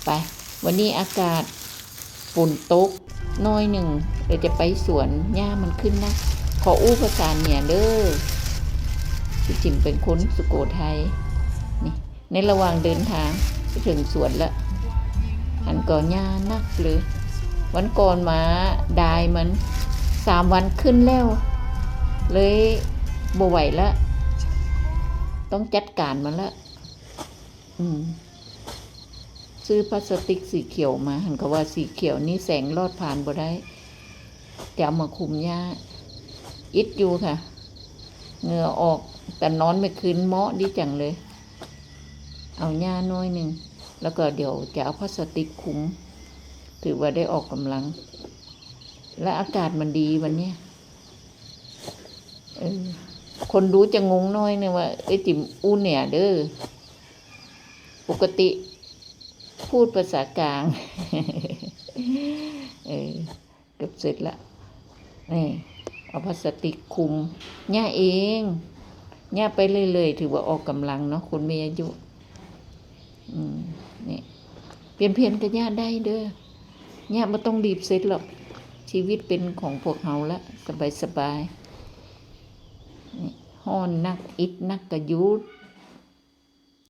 ໄປ ວັນນີ້ອາກາດຝົນຕົກໜ້ອຍໜຶ່ງ ແລ້ວຈະໄປສວນ ຫຍ້າມັນຂຶ້ນນະ. ຂໍອູ້ພາສາເໜືອເດີ ທີ່ຈິງເປັນຄົນສຸໂຂໄທ. ນີ້ ໃນລະຫວ່າງເດີນທາງໄປເຖິງສວນລະ ອັນກໍຫຍ້າໜັກເລີຍ. ວັນກ່ອນມາດາຍມັນ ສາມວັນຂຶ້ນແລ້ວ ເລີຍບໍ່ໄຫວລະ ຕ້ອງຈັດການມັນລະ. ອືມ ຊື້ພລາສຕິກສີຂຽວມາ ຫັ້ນ ເຂົາວ່າສີຂຽວນີ້ແສງລອດຜ່ານບໍ່ໄດ້ ຈະເອົາມາຄຸມຫຍ້າ. ອິດຢູ່ຄ່ະ ເຫື່ອອອກ ແຕ່ນອນເມື່ອຄືນເໝາະດີຈັງເລີຍ. ເອົາຫຍ້າໜ້ອຍໜຶ່ງ ແລ້ວກໍດຽວຈະເອົາພລາສຕິກຄຸມ ຖືວ່າໄດ້ອອກກຳລັງ ແລະ ອາກາດມັນດີວັນເນີ້ຍ. ເອີ ຄົນດູຈະງົງໜ້ອຍໜຶ່ງວ່າ ເອີຍ ຈິມອູ້ເໜືອເດີ ປົກກະຕິພູດພາສາກາງ. ເອີ ເກືອບເສັດລະ. ນີ້ ເອົາພລາສຕິກຄຸມ ຫຍ້າເອງ ຫຍ້າໄປເລື້ອຍໆ ຖືວ່າອອກກຳລັງເນາະ ຄົນມີອາຍຸ. ອືມ ນີ້ ປ່ຽນເພນກໍຫຍ້າໄດ້ເດີ ຫຍ້າບໍ່ຕ້ອງຮີບເສັດຫຼອກ ຊີວິດເປັນຂອງພວກເຮົາລະ ສະບາຍໆ. ນີ້ ຮ້ອນໜັກ ອິດໜັກກໍຢຸດ